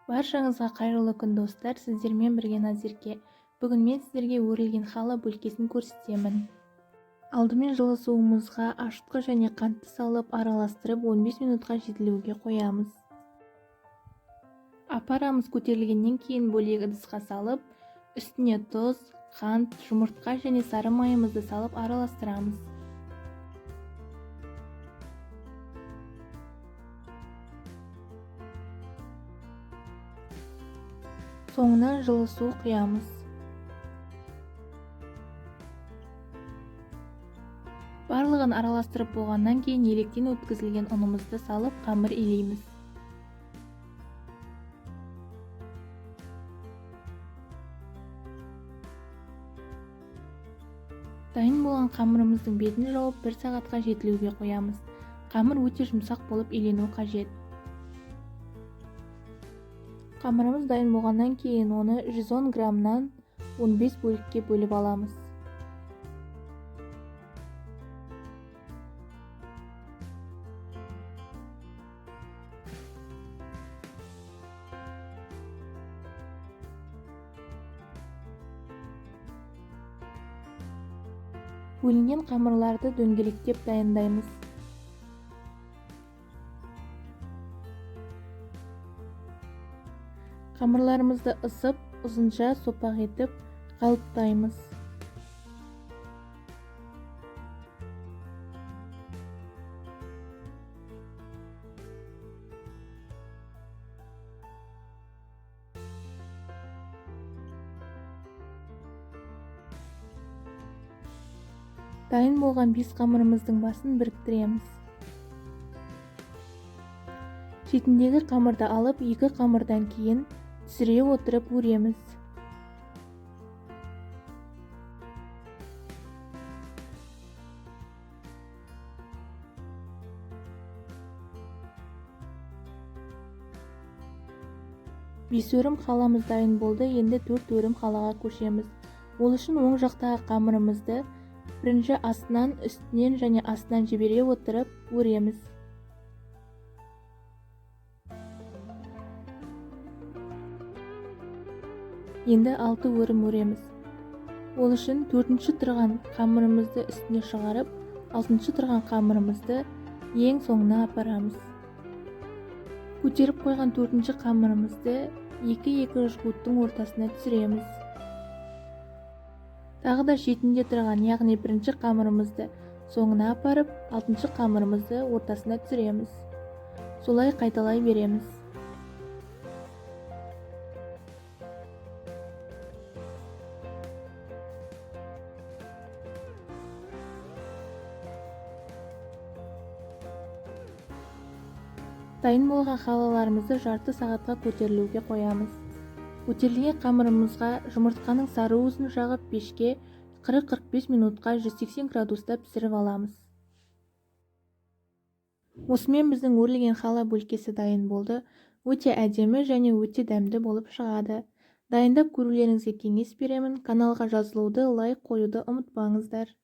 Баршаңызға қайырлы күн, достар! Сіздермен бірге Назерке. Бүгін мен сіздерге өрілген хала бөлкесін көрсетемін. Алдымен жылы суымызға ашытқы және қантты салып араластырып 15 минутқа жетілуге қоямыз. Апарамыз көтерілгеннен кейін бөлек ыдысқа салып, үстіне тұз, қант, жұмыртқа және сары майымызды салып араластырамыз. Соңынан жылы су құямыз. Барлығын араластырып болғаннан кейін електен өткізілген ұнымызды салып қамыр илейміз. Дайын болған қамырымыздың бетін жауып 1 сағатқа жетілуге қоямыз. Қамыр өте жұмсақ болып илену қажет. Қамырымыз дайын болғаннан кейін оны 110 граммнан 15 бөлікке бөліп аламыз. Бөлінген қамырларды дөңгелектеп дайындаймыз. Қамырларымызды ысып, ұзынша сопақ етіп қалыптаймыз. Дайын болған 5 қамырымыздың басын біріктіреміз. Шетіндегі қамырды алып, 2 қамырдан кейін түсіре отырып өреміз. Бес өрім халамыз дайын болды, енді 4 өрім халаға көшеміз. Ол үшін оң жақтағы қамырымызды бірінші астынан, үстінен және астынан жібере отырып өреміз. Енді 6 өрім өреміз. Ол үшін 4-ші тұрған қамырымызды үстіне шығарып, 6-шы тұрған қамырымызды ең соңына апарамыз. Көтеріп қойған 4-ші қамырымызды екі-екі жгуттың ортасына түсіреміз. Тағы да шетінде тұрған, яғни бірінші қамырымызды соңына апарып, 6-шы қамырымызды ортасына түсіреміз. Солай қайталай береміз. Дайын болған халаларымызды жарты сағатқа көтерілуге қоямыз. Көтерілген қамырымызға жұмыртқаның сары уызын жағып, пешке 40-45 минутқа 180 градуста пісіріп аламыз. Осымен біздің өрілген хала бөлкесі дайын болды. Өте әдемі және өте дәмді болып шығады. Дайындап көрулеріңізге кеңес беремін. Каналға жазылуды, лайк қоюды ұмытпаңыздар.